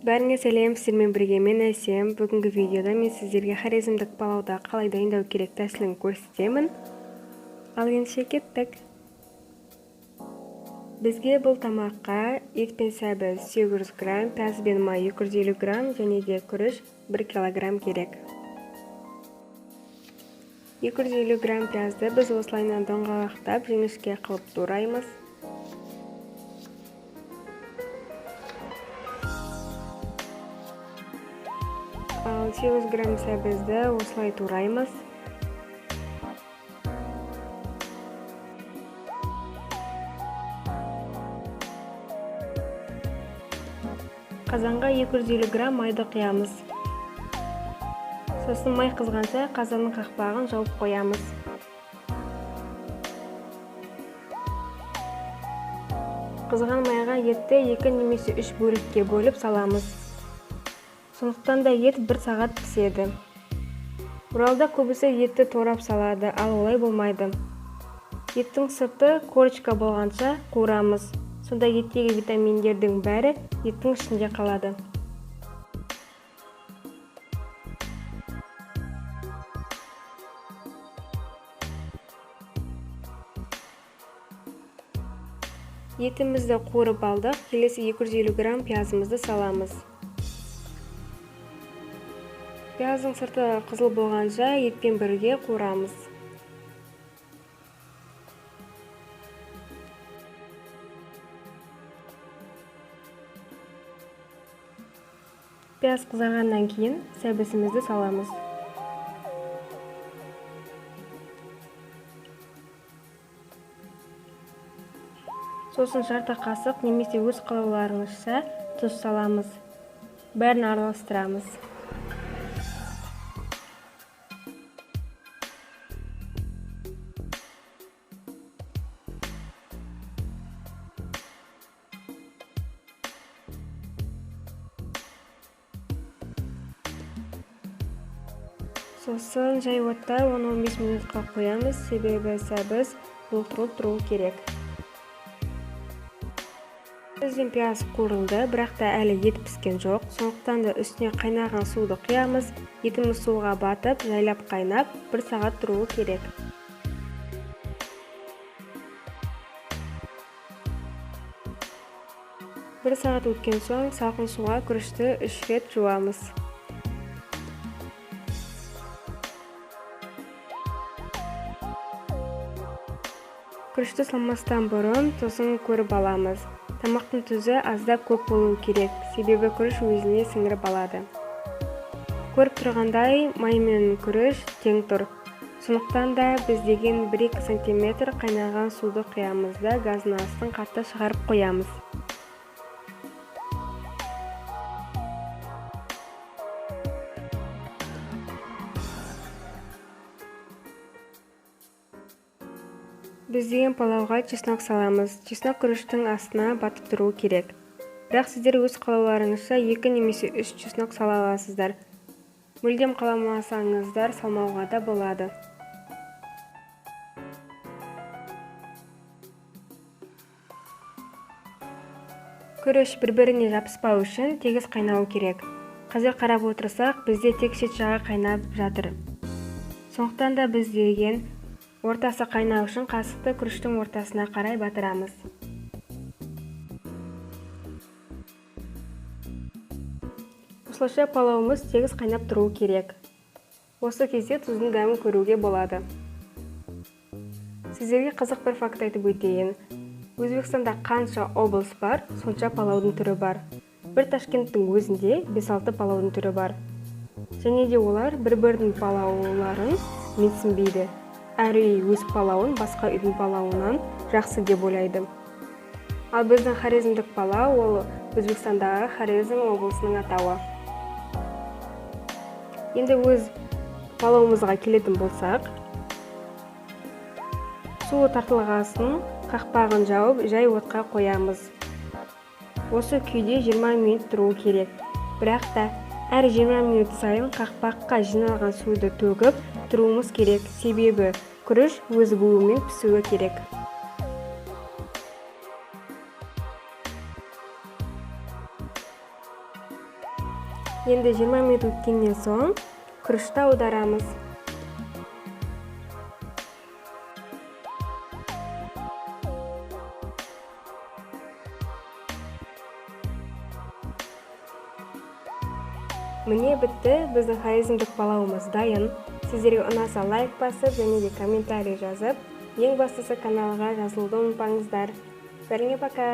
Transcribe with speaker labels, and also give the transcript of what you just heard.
Speaker 1: Бәріңе сәлем, сіздермен бірге мен Әсем. Бүгінгі видеода мен сіздерге хорезмдік палауды қалай дайындау керек тәсілін көрсетемін. Ал ендеше кеттік. Бізге бұл тамаққа ет пен сәбіз 800 грамм, пияз бен май 250 грамм және де күріш 1 килограмм керек. 250 грамм пиязды біз осылайынан доңғалақтап жіңішке қылып тураймыз. Ал 800 грамм сәбізді осылай тураймыз. Қазанға 250 грамм майды құямыз. Сосын май қызғанша қазанның қақпағын жауып қоямыз. Қызған майға етті 2 немесе 3 бөлікке бөліп саламыз. Сондықтан да ет 1 сағат піседі. Оралда көбісі етті турап салады, ал олай болмайды. Еттің сырты корочка болғанша қуырамыз. Сонда еттегі витаминдердің бәрі еттің ішінде қалады. Етімізді қуырып алдық, келесі 250 грамм пиязымызды саламыз. Пияздың сырты қызыл болғанша етпен бірге қуырамыз. Пияз қызарғаннан кейін сәбізімізді саламыз. Сосын жарты қасық немесе өз қалауларыңызша тұз саламыз. Бәрін араластырамыз. Сосын жай отта 10-15 минутқа қоямыз, себебі сәбіз бұлтырып тұруы керек. Біздің пияз қуырылды, бірақ та әлі ет піскен жоқ. Сондықтан да үстіне қайнаған суды құямыз. Етіміз суға батып, жайлап қайнап, 1 сағат тұруы керек. 1 сағат өткен соң салқын суға күрішті 3 рет жуамыз. Күрішті салмастан бұрын тұзын көріп аламыз. Тамақтың тұзы аздап көп болуы керек, себебі күріш өзіне сіңіріп алады. Көріп тұрғандай, май мен күріш тең тұр. Сондықтан да біз деген 1-2 сантиметр қайнаған суды құямыз да газдың астын қатты шығарып қоямыз. Біз деген палауға чеснок саламыз. Чеснок күріштің астына батып тұруы керек. Бірақ сіздер өз қалауларыңызша 2 немесе 3 чеснок сала аласыздар. Мүлдем қаламасаңыздар салмауға да болады. Күріш бір-біріне жабыспау үшін тегіс қайнауы керек. Қазір қарап отырсақ, бізде тек шет жағы қайнап жатыр. Сондықтан да біз деген ортасы қайнау үшін қасықты күріштің ортасына қарай батырамыз. Осылайша палауымыз тегіс қайнап тұруы керек. Осы кезде тұздың дәмін көруге болады. Сіздерге қызық бір факт айтып өтейін. Өзбекстанда қанша облыс бар, сонша палаудың түрі бар. Бір Ташкенттің өзінде 5-6 палаудың түрі бар. Және де олар бір-бірінің палауларын менсінбейді. Әр үй өз палауын басқа үйдің палауынан жақсы деп ойлайды. Ал біздің хорезмдік палау ол Өзбекстандағы Хорезм облысының атауы. Енді өз палауымызға келетін болсақ, суы тартылғасын қақпағын жауып, жай отқа қоямыз. Осы күйде 20 минут тұруы керек. Бірақ та әр 20 минут сайын қақпаққа жиналған суды төгіп тұруымыз керек, себебі күріш өз буымен пісуі керек. Енді 20 минут өткеннен соң күрішті аударамыз. Міне бітті, біздің хорезмдік палауымыз дайын. Сіздерге ұнаса лайк басып және де комментарий жазып, ең бастысы каналға жазылуды ұмытпаңыздар. Бәріңе пока!